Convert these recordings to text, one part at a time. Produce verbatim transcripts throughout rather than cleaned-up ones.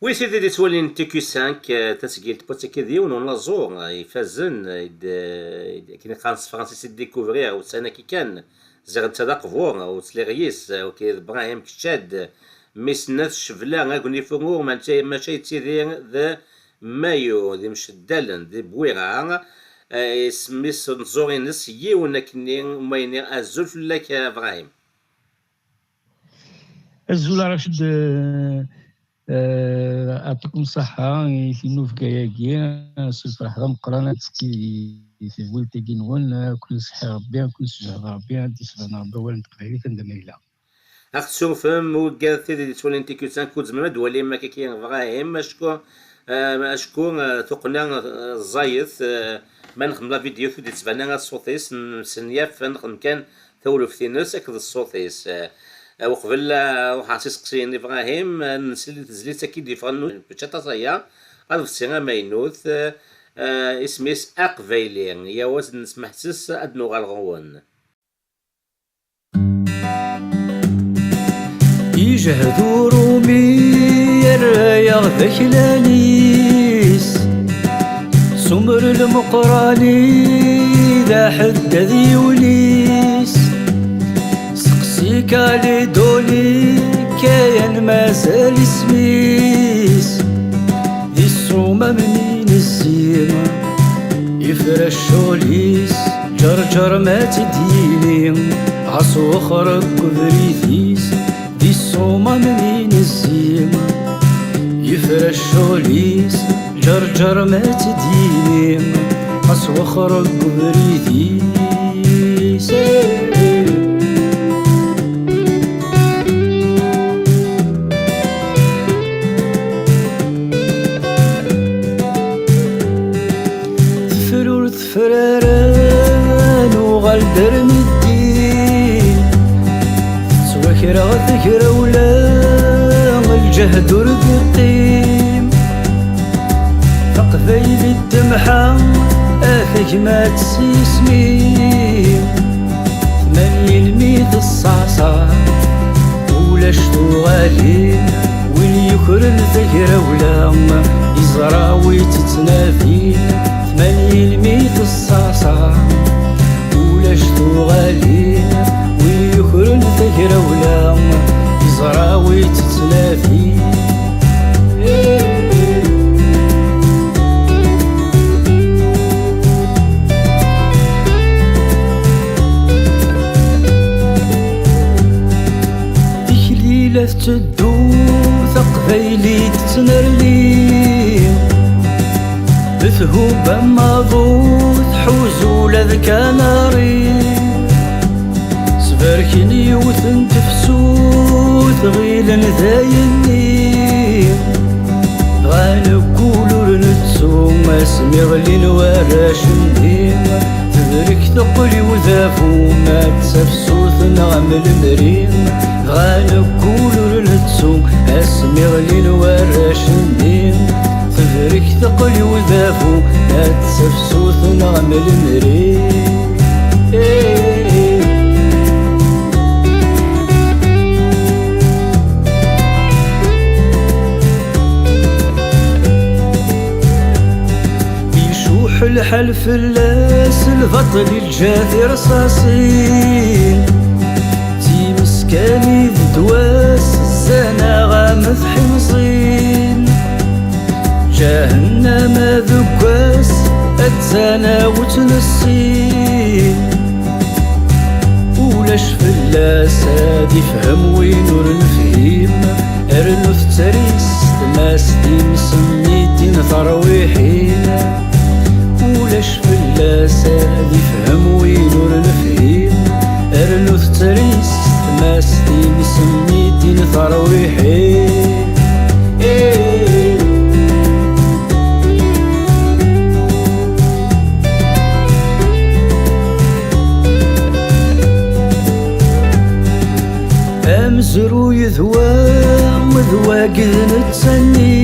Wi tid i d-ittwalin T Q cinq, eh, tasgilt n wass-agi d yiwen unaẓur, eh, ifazen, eh, i d-, eh, i d-, akken i qqaren s tefransist, i d-découvrir ussan-agi kan, ziɣ netta d aqbur, eh, ur ttliɣ yis, eh, ok, d Brahim Keččad, mmi-s n At Ccebla, agnifur, maca, maca yettidir d Mayu, d imceddalen, di Bwira, eh, isem-is unaẓur-ines yiwen akkenni, ma ini azul fell-ak, eh, Brahim. Azul a Racid, eh, eh, yeɛṭikum ṣṣeḥḥa i tinubga-agi, s lferḥ d ameqqran ad tekki di tedwilt-agi-nwen, eh, ad ken-iṣeḥḥi Rebbi, ad ken-isejhed Rebbi, ad d-isban Rebbi awal n teqbaylit anda ma yella. Ad ɣ-tessurfem, wigad tid i d-ittwalin T Q cinq, ur tzemrem ad d-twalim akka-agi Ibrahim, acku, eh, acku, eh, tuqqna, eh, ẓẓayet, eh, ma nexdem la vidéo ur d-ittban ara ṣṣut-is, nemsenyaf ad nexdem kan tawleft-ines akked ṣṣut-is. Eh, uqbel, eh, ruḥeɣ s iseqsiyen n Ibrahim, eh, nsel i tezlit-agi d-yeffɣen n Beččaṭ Aẓaya, aḍebsi amaynut, eh, eh, isem-is Aqbayli. Yaw ad nesmeḥses ad d-nuɣal ɣur-wen. Ijehd urumi yerra-yaɣ d aklan-is, s umrel meqqran i d aḥeddad yiwen-is. Seqsi Kaledoni, kayan mazal isem-is, di ṣṣumam n inezzi. Ifra ccɣel-is, ǧerǧer ma tt-id-yini, ɣas wexreg ubrid-is, di ṣṣumam n inezzi. Ifra ccɣel-is, ǧerǧer ma tt-id-yini, ɣas wexreg ubrid-is. Tefrur tefrara, nuɣal-d ar meddi. Tettwakra tegrawla, lǧehd ur d-iqqim. Taqbaylit temḥa, a tagmat s yisem-im. Tmanyin mi teṣṣaṣa, ulac tuɣalin. Win yukren tagrawla, iẓra wi tt-ittnadin. Tmanyin mi teṣṣaṣa, ulac tuɣalin. Win yukren tagrawla, iẓra wi tt-ittnadin. Tikli la tetteddu, taqbaylit tettnerni. Tthub amaḍu, tḥuz ula d kanari. Sbarken yiwet n tefsut, ɣilen d ayenni. Dɣa nekkul ur nettu asmi ɣlin warrac-nni. Tebrek teqqel i udabu, ma d tafsut neɣ am lemri. Dɣa nekkul ur nettu asmi ɣlin warrac-nni. Tebrek teqqel i udabu, ma d tafsut neɣ am lemri. Icuḥ lḥal fell-as, lbaṭel iǧǧa tirṣaṣin. D times kan i d ddwa-s, zzan-aɣ am tḥimẓin. Ǧahennama deg wass, attan a ur tt-nessin. Ulac fell-as ad ifhem win ur nefhim. Rnu tettrist ma s times-nni ddin terwiḥin. Ulac fell-as ad ifhem win ur nefhim. Rnu tettrist ma s times-nni ddin terwiḥin. Amezruy d wa, d wagi d netta-nni.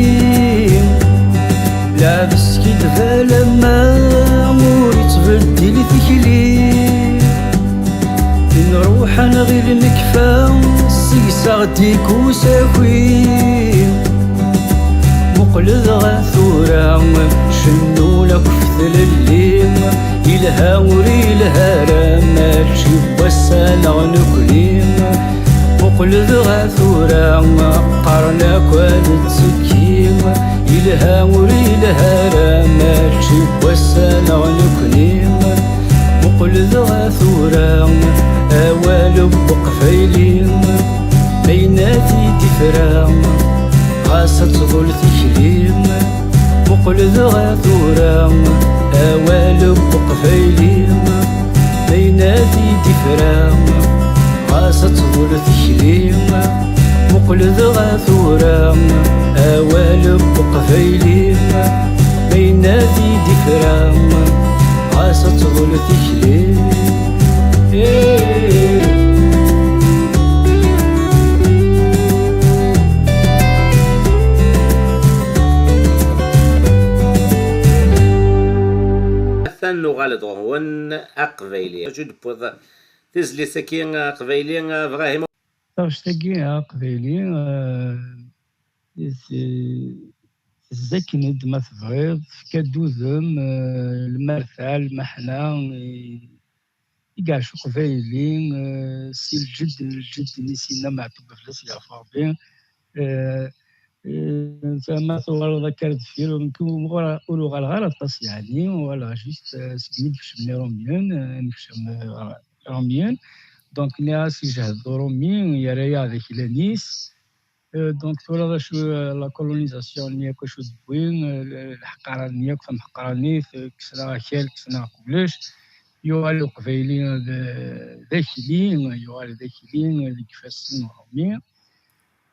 Lɛebd skiddeb alamma ur ittbeddil tikli. Nruḥ ad nɣil nekfa, seg-s aɣ-d-ikk usaki. Dɣa tura cennun akk f tlelli, ilha ur ilha ara, mačči n wass-a neɣ nekni. Muqel dɣa tura, qqaren akk ad ttekki, ilha ur ilha ara, mačči n wass-a neɣ nekni. Muqel dɣa tura, awal n uqbayli, ma yenna-t-id ifra, ɣas ad tḍul tikli. Muqel dɣa tura, awal n uqbayli, ma yenna-t-id ifra, ɣas ad tḍul tikli. Muqel dɣa tura, awal n uqbayli, ma yenna-t-id ifra, ɣas ad tḍul tikli. Atan nuɣal-d ɣur-wen aqbayli. Acu d-tewwiḍ tizlit-agi aqbayli, Ibrahim? Taɣect-agi aqbayli, eh, tezzakken-d ma tebɣiḍ, tefka-d udem, eh, lmerta, lmeḥna, eh, i iɛac uqbayli, eh, si lǧedd n lǧedd-nni Sidna Meɛtub, fell-as yeɛfu Ṛebbi. Eh, eh, tama tuɣaleḍ akka ar deffir, nekk ur, ur uɣaleɣ ara aṭas, yeɛni, uɣaleɣ juste, eh, segmi d-kecmen Iṛumyen, eh, nekcem, eh, Iṛumyen. Donc, nniɣ-as ijehd Uṛumi, yerra-yaɣ d aklan-is. Euh, donc, tura d acu, euh, la colonisation-nni akk acu d-wwin, euh, le-, leḥqara-nni akk tamḥeqranit, euh, kksen-aɣ akal, kksen-aɣ kullec, yuɣal uqbayli d, d akli, yuɣal d akli deg ifassen n Uṛumi.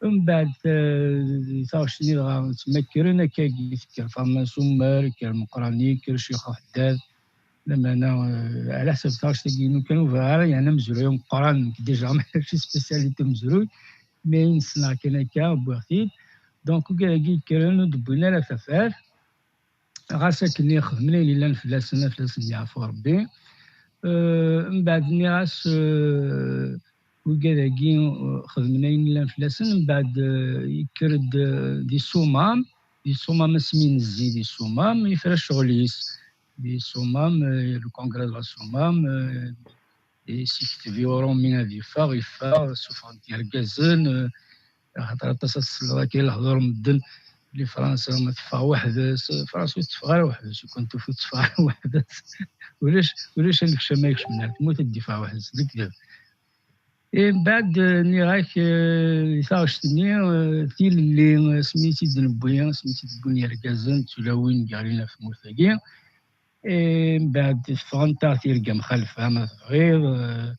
Mbeɛd, euh, di taɣect-nni dɣa ttmakkren akkagi, tekker Faḍma n Sumer, kker Meqrani, kker Ccix Uḥeddad, lameɛna, euh, ɛla ḥsab taɣect-agi-inu kan, ur bɣiɣ ara, yeɛni, amezruy ameqqran, nekk déjà mačči spécialité amezruy, mais ayen ssneɣ kan akka, wwiɣ-t-id. Donc, wigad-agi yekkren ur d-wwin ara tafat, ɣas akken i xedmen ayen yellan fell-asen, ad fell-asen yeɛfu Ṛebbi. Euh, mbeɛd nniɣ-as, euh, wigad-agi, euh, xedmen ayen yellan fell-asen, mbeɛd, euh, yekker-d, euh, di Ṣumam, di Ṣumam asmi nezzi di Ṣumam, yefra ccɣel-is. Di Ṣumam, euh, le congrès de la Ṣumam, euh, yessekteb i Uṛumi ad yeffeɣ, yeffeɣ, ssufɣen-d irgazen, euh, axaṭer aṭas ad tesleḍ akka i lehdur n medden, belli Fransa ma teffeɣ weḥd-s, Fransa ur tetteffeɣ ara weḥd-s, u kan tufi ur tetteffeɣ ara weḥd-s. Ulac, ulac anekcam ay ikecmen ar tmurt ad d-yeffeɣ weḥd-s, d lekdeb. Eh, mbeɛd, eh, nniɣ-ak, eh, di taɣect-nni, eh, tilelli, eh, asmi i tt-id-newwi, asmi i tt-id-wwin yergazen d tulawin i yeɣlin ɣef tmurt-agi. Eh, mbeɛd ffɣent-aɣ tirga mxalfa, ma tebɣiḍ, eh,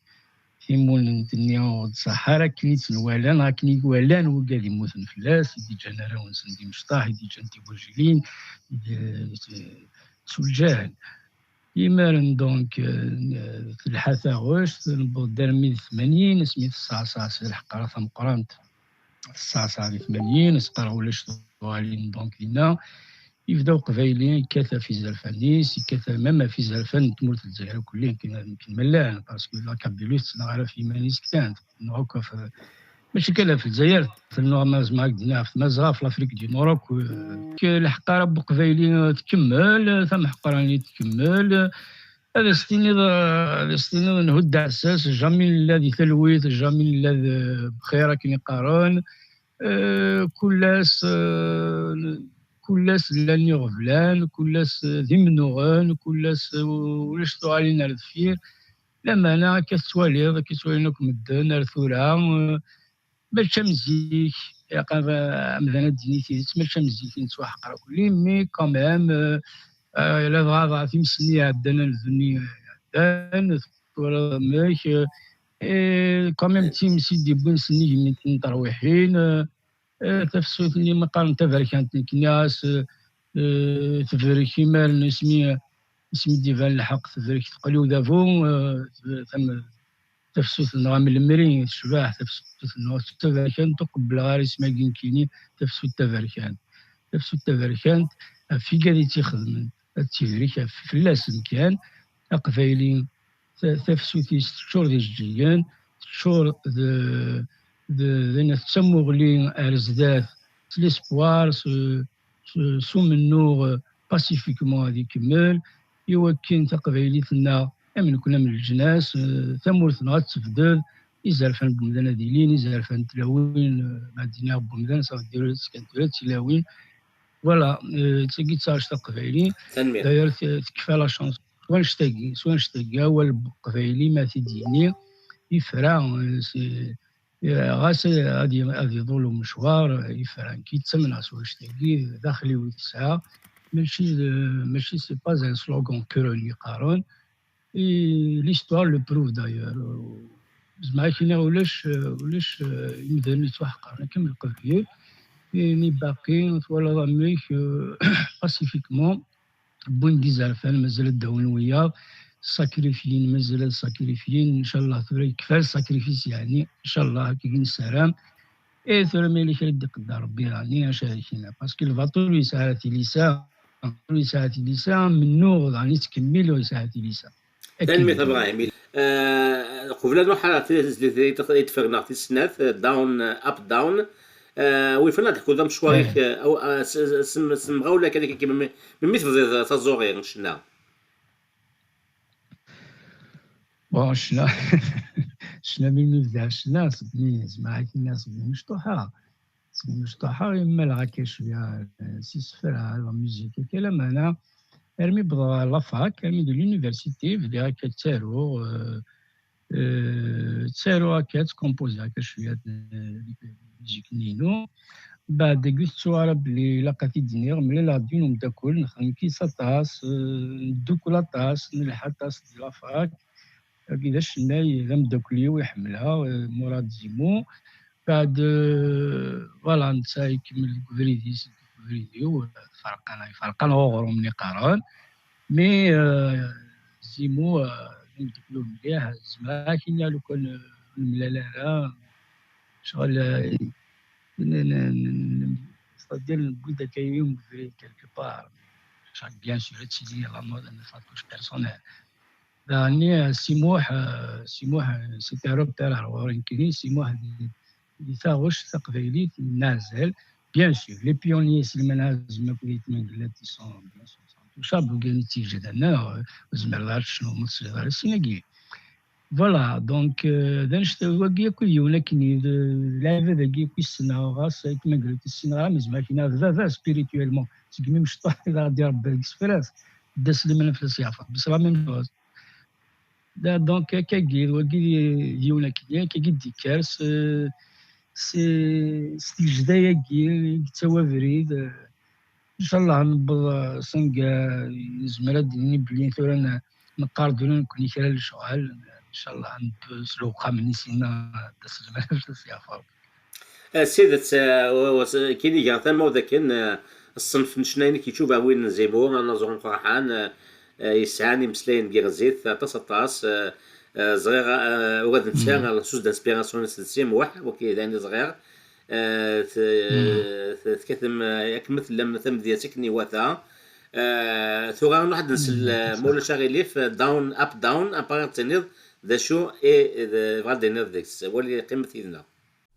timunent-nni ur d-ṣaḥ ara akken i tt-nwalan, akken i walan wigad immuten fell-as, i d-iǧǧan arraw-nsen d imecṭaḥ, i d-iǧǧan tigujilen, i d-, s uljahel. Imaren, donc, euh, telḥa taɣect, newweḍ-d armi d tmanyin, asmi tesseɛṣeɛ s lḥeqra tameqqrant, tesseɛṣeɛ di tmanyin, as-qqareɣ ulac tuɣalin, donc, dinna, yebda uqbayli yekkat ɣef izerfan-is, yekkat même ɣef izerfan n tmurt n Lezzayer akk-, akken, akken ma llan, parce que la Kabylie ur tettnaɣ ara ɣef yiman-is kan, tettnaɣ akk ɣef, mačči kan ɣef Lezzayer, tennuɣ ma zemreɣ ad k-d-iniɣ ɣef Tmazɣa, ɣef l'Afrique du Nord akk, euh, que lḥeqq ara n uqbayli tkemmel, tameḥqranit tkemmel, ad as-tiniḍ, ad as-tiniḍ nhudd aɛessas, jamais nella di talwit, jamais nella d-, bxir akken i qqaren. Euh, kul ass, euh, kul ass llan iɣeblan, kul ass, euh, d imennuɣen, kul ass, euh, ulac tuɣalin ar deffir. Lameɛna akka tettwaliḍ, akka ttwalin akk medden ar tura, euh, mačči am zik, ilaq ad, amdan ad d-yini tidet, mačči am zik i nettwaḥqer akk-, mais quand même, euh, euh, ladɣa dɣa times-nni iɛeddan, anebdu-nni iɛeddan, twalaḍ amek, euh, et quand même d times i d-yewwin sennig-nni n terwiḥin, euh, euh, tafsut-nni ma qqaren taberkant, nekk nniɣ-as, euh, euh, tebrek imaren asmi, asmi d-iban lḥeqq, tebrek teqqel i udabu, euh, tam-, tafsut-nneɣ am lemri tecbeḥ, tafsut-nneɣ d taberkant, ur qebbleɣ ara isem-agi nekkini, tafsut taberkant. Tafsut taberkant, ɣef wigad i tt-ixedmen, ad tibrik ɣef, fell-asen kan, aqbayli, ta-, tafsut-is teččur d ijeǧǧigen, teččur d, d, d, d, d tamuɣli ar zdat, s l'espoir, s, s umennuɣ, euh, pacifiquement ad ikemmel, i wakken taqbaylit-nneɣ, am nekkni am leǧnas, euh, tamurt-nneɣ ad tebded, izerfan n wemdan ad ilin, izerfan n tlawin, euh, ma d-iniɣ n wemdan, ça veut dire kan tura d tilawin. Voilà, euh, d tagi d taɣect taqbaylit. Tanemmirt. D'ailleurs, t-, tekfa la chance. S wanect-agi, s wanect-agi, awal n uqbayli ma t-id-yini, yefra, euh, c'est, euh, ɣas ad y-, ad iḍul umecwar, euh, yefra. Nekk ttamneɣ s wanect-agi, d axel-iw i tesɛa. Mačči d, mačči, c'est pas un slogan kra n yiqaren. Et l'histoire le prouve d'ailleurs. Zeɛma ad k-iniɣ ulac, ulac, euh, imdanen yettwaḥeqren akka am Leqbayel. Et les baqi, twalaḍ amek, euh, pacifiquement, wwin-d izerfan, mazal ad d-awin wiyaḍ, sacrifiyin, mazal ad sacrifiyin, ncallah tura yekfa sacrifice, yeɛni, ncallah, akka i nessaram. Et tura ma yella kra i d-iqedder Rebbi, yeɛni, acu ara k-iniɣ, parce que lbaṭel ur yesɛi ara tilisa, lbaṭel ur yesɛi ara tilisa, mennuɣ, yeɛni, yettkemmil ur yesɛi ara tilisa. Tanemmirt a Brahim. Eh, qbel ad nruḥ ɣer tizlit ay tef-, ay d-ferneɣ tis snat, eh, Down, eh, Up Down. Eh, wi yefren ad d-teḥkuḍ amecwar-ik, eh, aw-, eh, s, s, s, s lemɣawla kan, akka melmi, melmi tebdiḍ taẓuri n ccna? Bon, ccna, ccna melmi bdiɣ ccna, segmi, zeɛma ad k-iniɣ segmi mecṭuḥeɣ. Segmi mecṭuḥeɣ, i mmaleɣ akka cwiya, eh, s isefra, la musique, akka lameɛna, armi wwḍeɣ ɣer la fac, armi di l'université, bdiɣ akka ttaruɣ, eh, eh, ttaruɣ akka, ttkompuziɣ akka cwiya, eh, di musique-nni-inu. Mbeɛd dagi ur tettuɣ ara belli ilaq ad t-id-iniɣ, mlaleɣ-d yiwen umeddakel, nexdem kiss aṭas, eh, neddukel aṭas, nelḥa aṭas di la fac. Wagi d acennay, d ameddakel-iw i ḥemmleɣ, eh, Murad Zimou. Mbeɛd, eh, voilà, netta ikemmel deg ubrid-is, deg ubrid-iw, eh, ferqan, ferqan uɣrum-nni qqaren. Mais, eh, Zimou, eh, d ameddakel-iw mliḥ, zemreɣ ad ak-iniɣ lukan, eh, ur nemlal ara, ccɣel, eh, n-, n-, n-, n-, c'est-à-dire newwi-d akka yiwen ubrid quelque part. Chaque, bien sûr, ad tili la mode, une faute personnelle. Daɣenni, eh, Si Muḥ, eh, Si Muḥ, eh, c'était un repère ar ɣur-i nekkini, Si Muḥ di, di taɣect taqbaylit n azal. Bien sûr, les pionniers, Sliman Ɛazem akked Ayt Mengellat, ils sont, bien sûr, sont intouchables, ugar n tijedan, eh, ur zmireḍ ara ad tecnuḍ ma ur tesliḍ ara sin-agi. Voilà, donc, eh, d annect-, wagi akk d yiwen akken, d, d lɛibad-agi akk i ssneɣ, ɣas Ayt Mengellat ur ssineɣ ara, mais zeɛma akken d baba spirituellement, segmi mecṭuḥ i d aɣ-d-irebba deg isefra-s, Dda Sliman Flas Yeɛfer, c'est la même chose. Da, donc, akkagi, d wagi d yiwen akkenni, akkagi d-yekker s, s, s tijda-agi i yettawi abrid. Ncallah newweḍ s anga nezmer ad d-nini belli tura n-, neqqar-d ula nekkni kra n lecɣal. Ncallah neddu s lewqam-nni syenna d aselmad s yeɛfer. Eh, s tidet, eh, wa-, wa-, s-, kiniga tama d akken, eh, ṣṣenf n ccna-inek yeččuba win n Zimur, anaẓur ameqqran, eh, eh, yesɛan imeslayen n yiɣzif, aṭas, aṭas, eh, eh, ẓriɣ, eh, ula d netta, la source d'inspiration-ines d Si Muḥ, wagi d ayen i ẓriɣ. Eh, t-, t-, tekkatem, eh, akken ma tellam tamedyazt akken iwata. Eh, tura nruḥ ad nsel, eh, ma ulac aɣilif, eh, Down, Up Down, après ad tiniḍ d acu i d-, bɣa ad d-tiniḍ deg-s. Wali, qqimet yid-neɣ.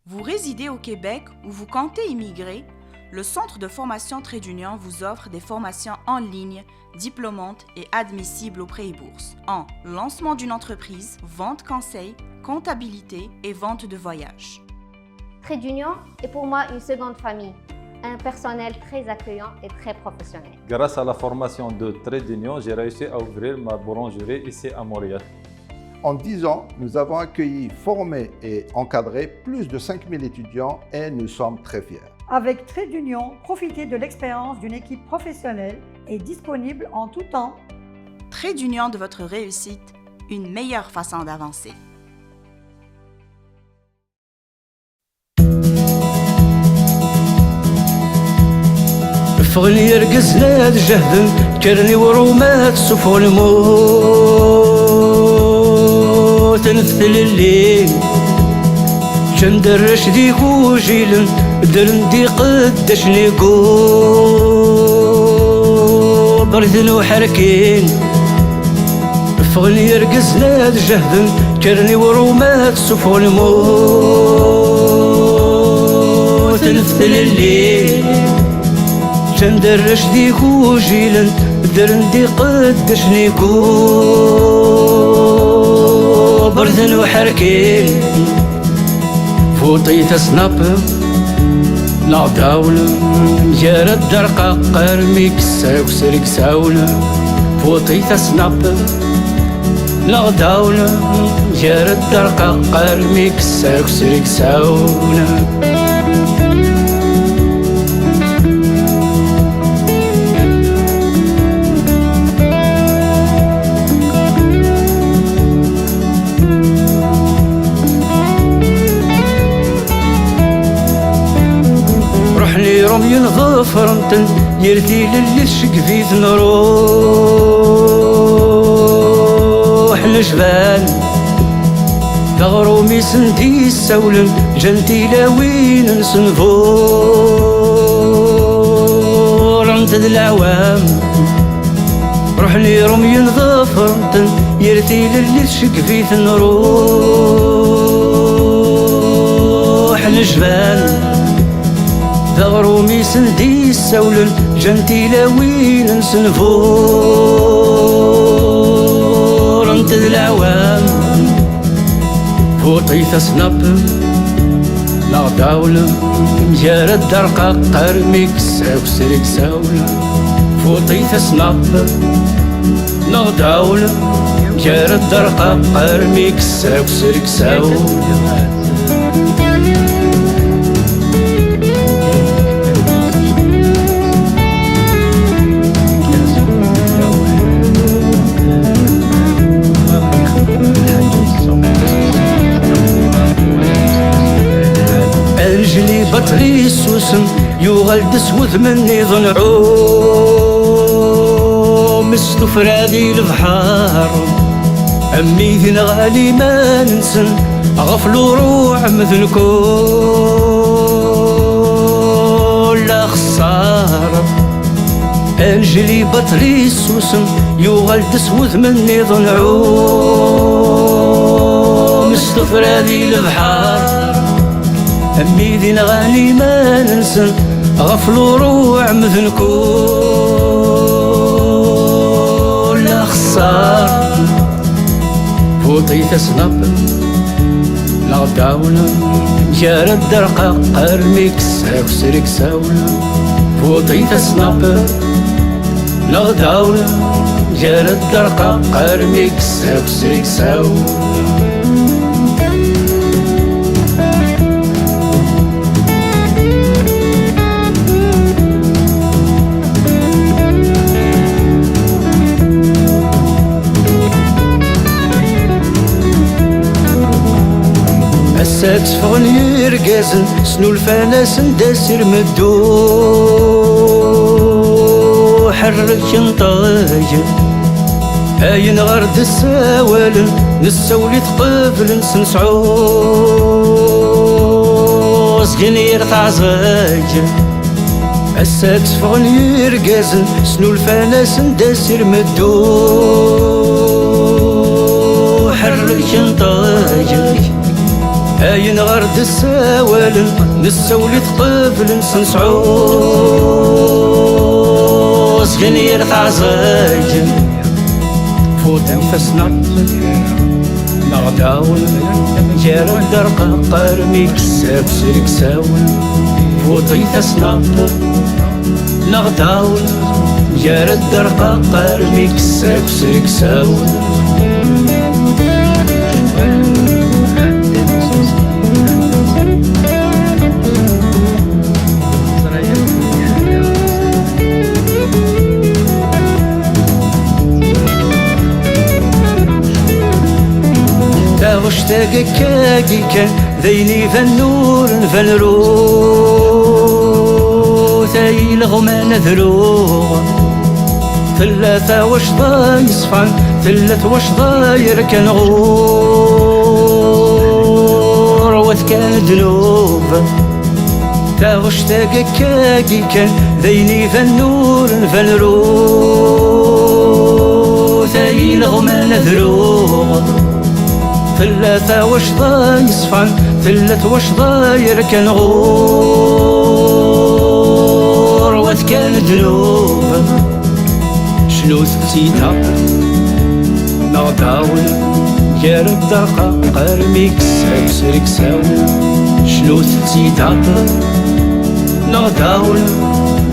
Vous résidez au Québec ou vous comptez immigrer ? Le Centre de formation Trait d'Union vous offre des formations en ligne, diplômantes et admissibles au prêt et bourse en lancement d'une entreprise, vente conseil, comptabilité et vente de voyage. Trait d'Union est pour moi une seconde famille, un personnel très accueillant et très professionnel. Grâce à la formation de Trait d'Union, j'ai réussi à ouvrir ma boulangerie ici à Montréal. En dix ans, nous avons accueilli, formé et encadré plus de cinq mille étudiants et nous sommes très fiers. Avec Trait d'Union, profitez de l'expérience d'une équipe professionnelle et disponible en tout temps. Trait d'Union de votre réussite, une meilleure façon d'avancer. Ffɣen yergazen ad jehden, kkren i urumat, suffɣen mmuten f tlelli. Ǧǧan-d arrac d igujilen, ddren-d iqeddacen, iguber-iten uḥerkin. Ffɣen yergazen ad jehden, kkren i urumat, suffɣen mmuten f tlelli. Anda arrac d igujilen ddren-d iqeddacen iguberden uḥerkin. Fuṭit asnap neɣ dawl, gar-d arqaq armi yessakser igsawen. Fuṭit asnap neɣ dawl, gar-d arqaq armi yessakser igsawen. Ruḥen irumyen ḍefren-ten, yir tilelli tceggeb-iten ruḥen jban. D aɣrum-isen d-yessawlen, ǧǧan tilawin-nsen burent d leɛwam. Ruḥen irumyen ḍefren-ten, yir tilelli tceggeb-iten ruḥen jban. D aɣrum-isen d-yessawlen, ǧǧan tilawin-nsen burent d leɛwam. Fuṭit asnap neɣ dawl, gar-d arqaq armi yessakser igsawen. Fuṭit asnap neɣ dawl, gar-d arqaq armi yessakser igsawen. Anjli Baṭri yessusem, yuɣal-d s wudem nniḍen ɛum s tuffra di lebḥer. Am wid nɣan iman-nsen ɣef luruɛ medden kul axeṣṣar. Anjli Baṭri yessusem, yuɣal-d s wudem nniḍen ɛum s tuffra di lebḥer. Am wid nɣan iman-nsen ɣef luruɛ medden kul axeṣṣar. Fuṭit asnap neɣ dawl, gar-d arqaq armi yessakser igsawen. Fuṭit asnap neɣ dawl, gar-d arqaq armi yessakser igsawen. Ass-a tteffɣen yirgazen, snulfan-asen-d asirem dduḥ rreknṭay. Ayen ɣer d-ssawalen, nessawel-it qeblen s nesɛuẓgen yir taɛẓeg. Ass-a tteffɣen yirgazen, snulfan-asen-d asirem dduḥ rreknṭay. Ayen ɣer d-ssawalen, nessawel-it qeblen s nesɛuẓgen yir taɛẓeg. Fuṭit asnap neɣ dawl, gar-d arqaq armi yessakser igsawen. Fuṭit asnap neɣ dawl, gar-d arqaq armi yessakser igsawen. Taɣect-agi akkagi kan, d ayen ibanen ur nban, rut ay ileɣman ad ruɣ. Tella tawacḍa yeṣfan, tella twacḍa yerkan, ɣur-wat kan ddnub. Taɣect-agi akkagi kan, d ayen ibanen ur nban, rut ay ileɣman ad ruɣ. Tella tawacḍa yeṣfan, tella twacḍa yerkan, ɣur-wat kan Ddnub, cnut-tt-id neɣ dawn, gar dderqaq armi yessakus riksawn. Cnut-tt-id neɣ dawn,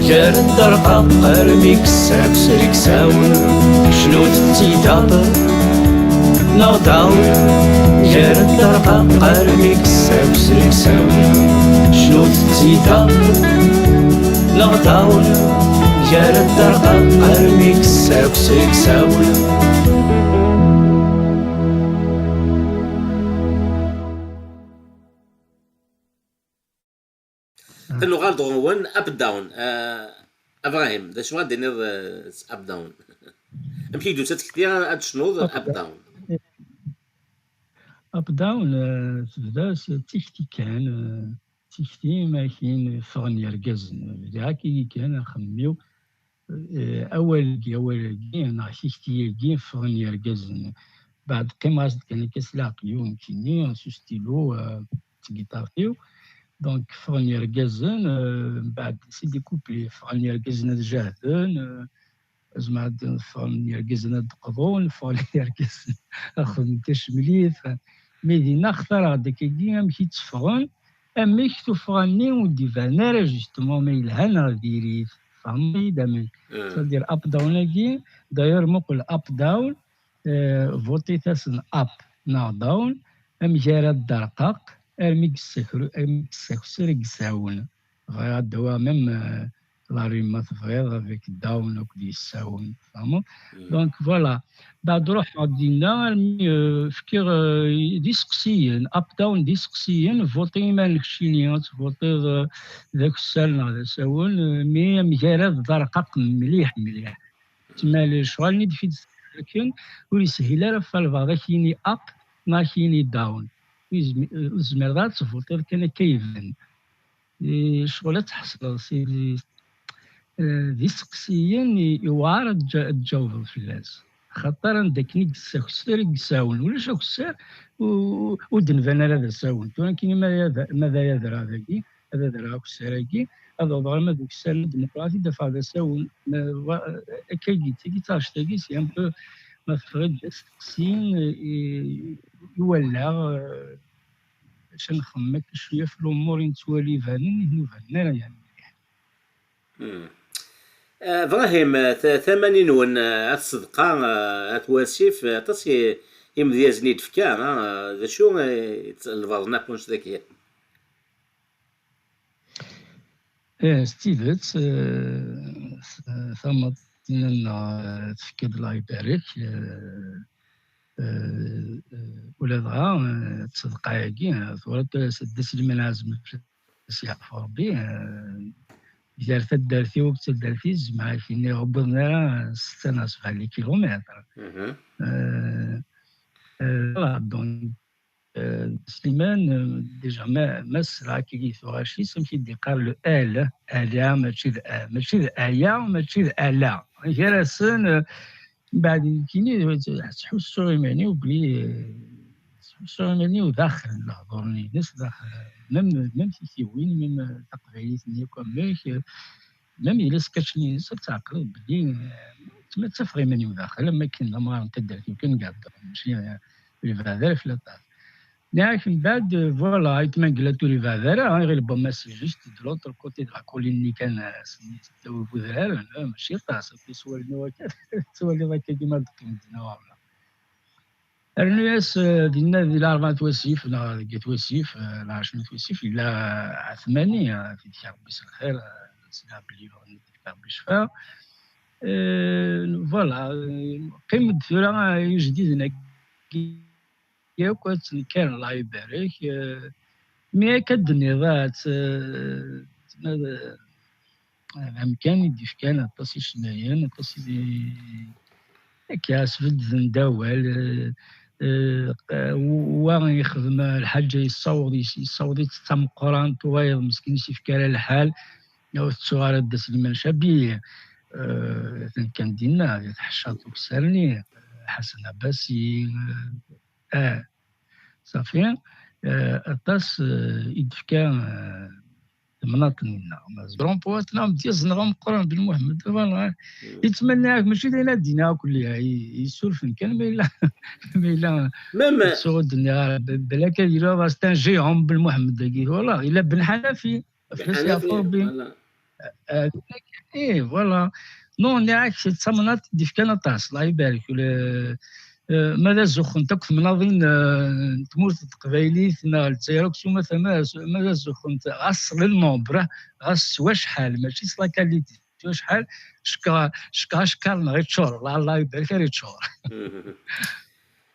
gar dderqaq armi yessakus riksawn. Cnut-tt-id neɣ dawn, gar dderqaq armi yessakus riksawn. Cnut-tt-id neɣ dawn, gar dderqaq armi yessakus riksawn. Nuɣal-d ɣur-wen, Up Down. Ah, Ibrahim, d acu ad d-tiniḍ, ah, s Up Down? Amek i d-tusa tekti ad tecnuḍ Up Down? Up Down, eh, tebda s tikti kan, eh, tikti ma akin ffɣen yergazen. Bdiɣ akkagi kan axemmem-iw, eh, awal-agi, awal-agi, neɣ tikti-agi, ffɣen yergazen. Beɛd qqimeɣ-as-d kan akka s leɛqel-iw nekkini, s ustilu, eh, d tgiṭart-iw. Donc, ffɣen yergazen, eh, mbeɛd c'est des couplets, ffɣen yergazen ad jahden, eh, Azmer ad ffɣen yergazen ad d-qḍun, ffɣen yergazen ad xedmen tacemlit. Mi dinna xtareɣ-d akkagi amek i tteffɣen, amek tuffɣa-nni ur d-iban ara justement ma yelha neɣ diri-t. Tfehmeḍ-iyi-d amek? C'est-à-dire up down-agi, d'ailleurs muqel up down, eh, votit-asen up neɣ down, amek ara dderqeq armi yessakru-, armi yessakser riksawn. Bɣiɣ ad d-awiɣ même, euh, la rime ma tebɣiḍ, avec down akked yessawen, tfehmeḍ? Donc voilà. Beɛd ruḥeɣ dinna armi, euh, fkiɣ, euh, d iseqsiyen, up down d iseqsiyen, votiḍ iman keččini, ad tvotiḍ, euh, d akessar neɣ d asawen, euh, mi amgarad d arqaq mliḥ mliḥ. Tma lecɣal-nni d-fid akken ur yeshil ara ɣef walbeɛḍ ad k-yini up neɣ ad k-yini down. Ur yezmi-, ur tezmireḍ ara ad tvotiḍ kan akka iban. Eh, ccɣel ad tḥesleḍ si, eh, d iseqsiyen i, iwɛer ad tja-, ad tjawbeḍ fell-as. Axaṭer anda akken i yessakser i yessawen. Ulac akessar u-, u-, ur d-nban ara d asawen. Tura nekkini ma d, ma d ay adra dagi, ad adreɣ akessar-agi, ad awḍeɣ arma d ukessar n ddemqrati, d afeɣ d asawen. Ma wa-, akkagi, tagi d taɣect-agi, c'est un peu, ma teffeɣ-d d asteqsi i, i wallaɣ, eh, bac ad nxemmem akka cwiya ɣef lumuṛ i nettwali ibanen, i ur banen ara, yani. Hmm. Eh, Ibrahim, eh, ta-, tama-nni-nwen, eh, at Ṣedqa, eh, at Wasif, eh, aṭas i, imedyazen i d-tefka, eh, d acu, eh, lbaḍna n wacu dagi? Eh, s tidet, eh, s-, tamaḍt-nneɣ, eh, tefka-d Allah ibarek, eh, eh, eh, ula dɣa, eh, Ṣedqa-agi, eh, twalaḍ, eh, Dda Sliman Ɛazem, ad s-yeɛfu Rebbi, eh, gar taddart-iw akked taddart-is, zemreɣ ad k-iniɣ ur wwiḍen ara setta neɣ sebɛa n les kilomètres. Eh, eh, voilà, donc, eh, Sliman, eh, déjà, ma, ma ssreɣ akkagi tuɣac-is, amek i d-iqqar le L, ala, mačči d A, mačči d aya, mačči d ala. Gar-asen, eh, mbeɛd nekkini, eh, ttḥussuɣ iman-iw belli, eh, ttḥussuɣ iman-iw daxel n lehdur-nni-ines, daxel, même, même tikiwin, même, eh, taqbaylit-nni akk amek, eh, même yella sketch-nni-ines, ad tɛeqleḍ belli, eh, ma ttafeɣ iman-iw daxel, am akken d amɣar n taddart-iw kan i iheddren, mačči, eh, ur yebɛed ara fell-i aṭas. Nniɣ-ak mbeɛd, eh, voilà, aytma n Glat ur yebɛed ara, iɣil Bama c'est juste de l'autre côté de la colline-nni kan, eh, s-, s-, udrar, eh, mačči aṭas, ad ttwaliḍ akka, ttwaliḍ akka dima d-qqim dinna ɣer-neɣ. Rnu-yas, eh, dinna di lɛerba n At Wasif, neɣ deg At Wasif, eh, lɛerc n At Wasif, yella Ɛetmani, eh, ad t-id-yefk Rebbi s lxir, eh, sliɣ belli yebɣa ad t-id-yefk Rebbi ccfa. Eh, voilà, eh, qqim-d tura, eh, ijdiden-agi yakk ad ttenkaren, Allah ibarek, eh, mi akka d-tenniḍ, ad, eh, d amkan i d-ifkan aṭas icennayen, aṭas i d-, akka sbedden-d awal, eh, eh, wa yexdem lḥaǧa yessaweḍ, yessaweḍ-itt d tameqqrant, wayeḍ meskin ur s-ifka ara lḥal, ur tettuɣ ara Dda Sliman Cabi, eh, atan kan dinna, di tḥeccaḍt ukessar-nni, Ḥasan Ɛbasi, eh, ah, safi, eh, aṭas, eh, i d-tefka, eh, temnaḍt-nni-nneɣ. Grand poète-nneɣ, amedyaz-nneɣ ameqqran Ben Muḥemmed, voilà. Yettmenni-ak, mačči d ayen ad d-iniɣ akk lliɣ, i-, yessurfen kan ma yella, ma yella Même, ur d-nniɣ ara, b-, belak ad yili c'est un géant Ben Muḥemmed-agi, voilà, yella Ben Ḥanafi, ɣef Ben Ḥanafi, yeɛfu Rebbi. Voilà. Ah, eh, voilà. Non, nniɣ-ak, d tamnaḍt i d-ifkan aṭas, Allah ibarek. Le, eh, ma d azuxxent akk temnaḍin, eh, n tmurt n teqbaylit, neɣ Lezzayer akk s umata, ma d, ma d azuxxent, ɣas le nombre, ɣas s wacḥal, mačči s la qualité, s wacḥal, cekkeṛ, cekkeṛ, cekkeṛ neɣ iččur, Allah, Allah ibarek, ara iččur.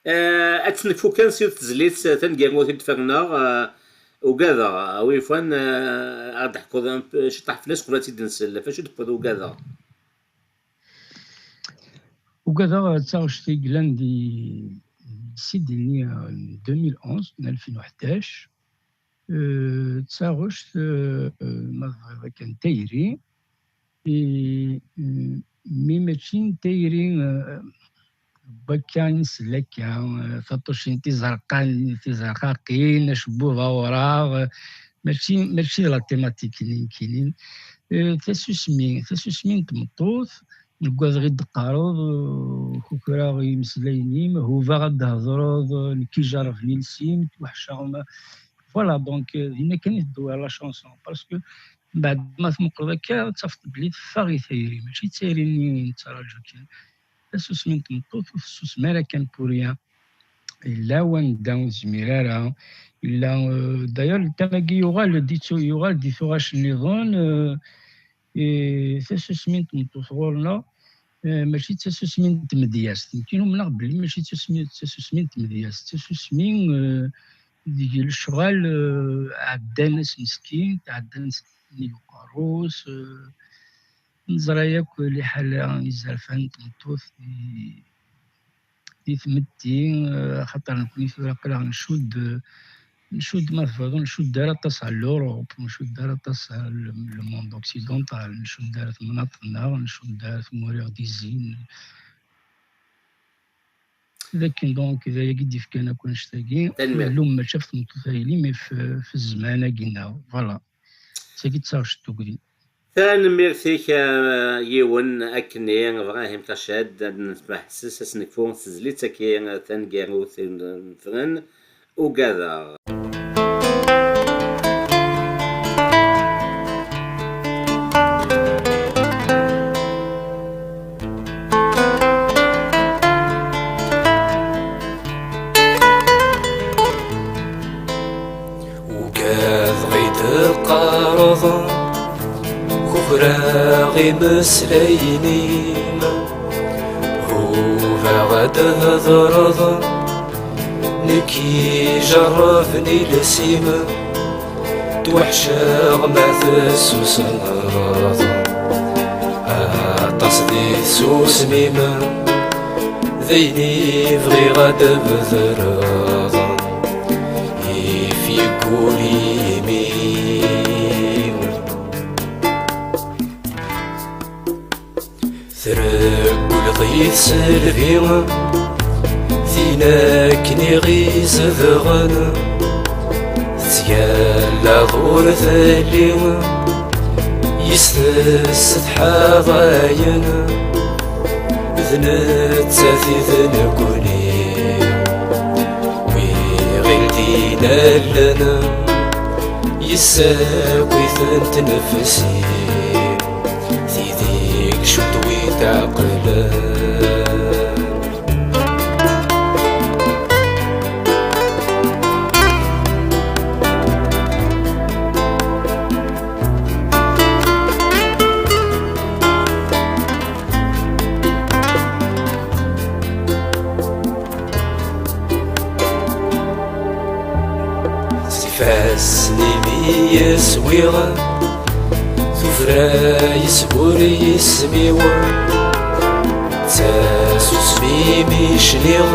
Eh, ad tt-nekfu kan s yiwet tezlit, eh, taneggarut i d-ferneɣ, eh, ugadeɣ, a wi yufan, eh, ad d-teḥkuḍ un peu, ciṭṭaḥ fell-as qbel ad tt-id-nsel. Ɣef acu d-tewwiḍ ugadeɣ? Ugadeɣ d taɣect i yellan di, di Sydney, eh, n deux mille onze, n alfin u ḥdac. Eh, d taɣect, eh, eh, ma tebɣiḍ akken tayri, eh, eh, mi mačči n tayri, eh, n wakka i nsell akka, eh, taṭucin tizerqan-, tizerqaqin, acebbub awraɣ, eh, mačči, mačči d la thématique-nni nekkini. Eh, tasusmi, tasusmi n tmeṭṭut, neggadeɣ i d-teqqareḍ, eh, kukraɣ imeslayen-im, hubaɣ ad d-thedreḍ, eh, nekk ijerrben iles-im, ttweḥceɣ ma, voilà, donc, euh, dinna kan i tedwar la chanson, parce que mbeɛd ma tmuqleḍ akka, ad tafeḍ belli teffeɣ i tayri, mačči d tayri-nni i nettraǧu kan. Tasusmi n tmeṭṭut ur tessusem ara kan pour rien. Yella wanda ur tezmir ara, yella, euh, d'ailleurs, le thème-agi yuɣal-d i tu-, yuɣal-d i tuɣac nniḍen, euh, eh, tasusmi n tmeṭṭut ɣur-neɣ, eh, mačči d tasusmi n tmedyazt. Nekk umneɣ belli mačči d tasusmi, d tasusmi n tmedyazt, d tasusmi, eh, deg lecɣal, eh, ɛeddan-as meskin, tɛeddan-as deg uqerru-s, eh, neẓra yakk liḥala izerfan n tmeṭṭut di, di tmetti, eh, axaṭer nekni tura aql-aɣ ncudd, eh, ncudd, ma tebɣiḍ, ur ncudd ara aṭas ɣer l'Europe, ur ncudd ara aṭas ɣer le, le monde occidental, ncudd ar temnaḍt-nneɣ, ncudd ar tmura i ɣ-d-izzin. D akken donc, d ayagi i d-ifkan akk annect-agi. Tanemmirt. Lum mačči ɣef tmeṭṭut-agi, mais f, f zzman-agi-nneɣ. Voilà. D tagi d taɣect n tugdi. Tanemmirt-ik, a yiwen akkenni, Ibrahim Tacad, ad nesmeḥses, ad s-nekfu s tezlit-agi taneggarut i nefren, ugadeɣ. Ugadeɣ i d-teqqareḍ, kukraɣ imeslayen-im, hubaɣ ad d-thedreḍ, nekk ijerrben iles-im, ttweḥceɣ ma tessusmeḍ, aṭas di tsusmi-m, d ayen i bɣiɣ ad d-bedreḍ, if yeggul yimi-m. Treggel di tselbi, tin akken i ɣ-izedɣen, tettgallaḍ ur telli, yis-s tessetḥaḍ ayen, d nettat i d nekkni, wi ɣ-ildin allen, yessaki-tent nnefs-iw. Tidig cud wi tɛeqlen. S ifassen-im i yeswiɣ, tufra yesbur yisem-iw. D tasusmi mi cniɣ,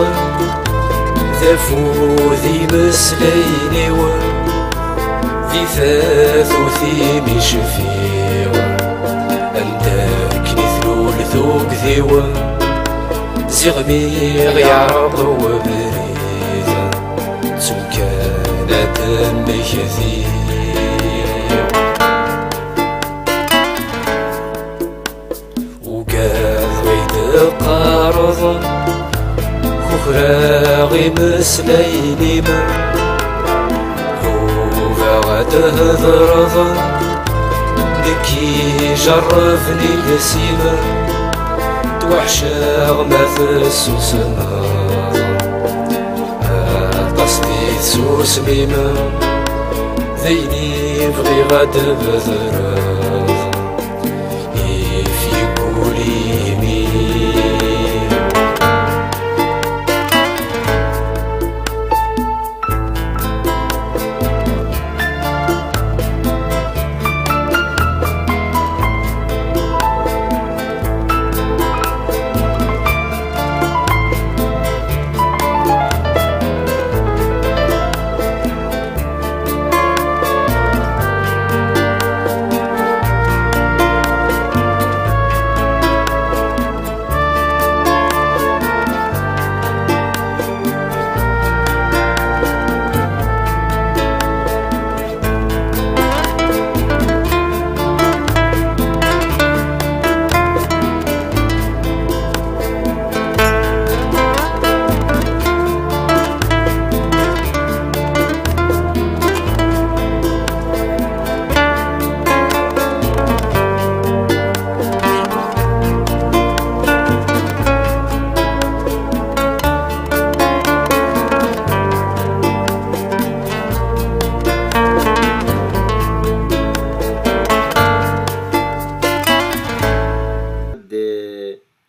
d afud imeslayen-iw. Di tatut-im i cfiɣ, anda akken i tlul tugdi-w. Ziɣ mi ɣ-yeɛreḍ webrid, ttukan ad d-mmektiɣ. Imeslayen-im, ubaɣ ad d-thedreḍ, nekk ijerrben iles-im, ttwaḥcaɣ ma tessusmeḍ, aṭas di tsusmim, d ayen i bɣiɣ ad d-bedreɣ. If yeggul yimi.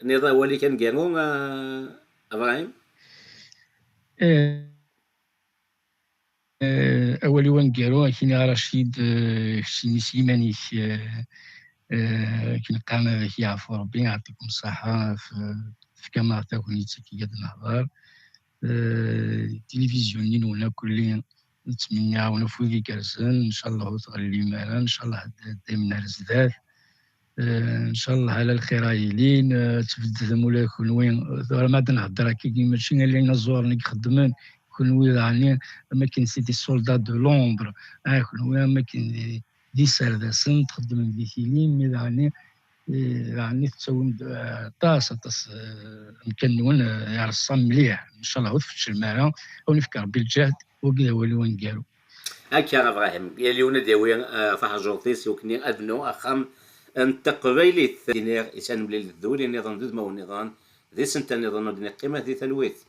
Nniḍen awal-ik aneggaru, a Ibrahim? Eh, eh, awal-iw aneggaru, ad k-iniɣ a Racid, eh, keččini s yiman-ik, eh, eh, akken qqaren ad ak-yeɛfu Rebbi, yeɛṭikum ṣṣeḥḥa, f-, tefkam-aɣ tagnit akken ad nehḍer. Eh, tilivizyu-nni-nwen akk-lli, nettmenni-awen afud igerrzen, ncallah ur tɣellim ara, ncallah d-, daymen ar zdat. Eh, ncallah ala lxir ara yilin, eh, tbeddlem ula d kenwi. Tura ma ad nhedder akkagi, mačči ala inaẓuren i ixeddmen, kenwi daɣen am akken c'est des soldats de l'ombre, ah, kenwi am akken d, d iserdasen, txeddmem di tili, mi daɣen, eh, daɣen tettawim-d, eh, aṭas, aṭas, eh, amkan-nwen, eh, ireṣṣa mliḥ. Ncallah ur tfeččlem ara, ad wen-ifk Rebbi lǧehd, wagi d awal-iw aneggaru. Akka, a Ibrahim, yal yiwen ad yawi, eh, taḥjurt-is i wakken ad nebnu axxam n teqbaylit. Iniɣ, isan mlil d wul nniḍen d udmawen nniḍen, d isental nniḍen ur d-neqqimat di talwit.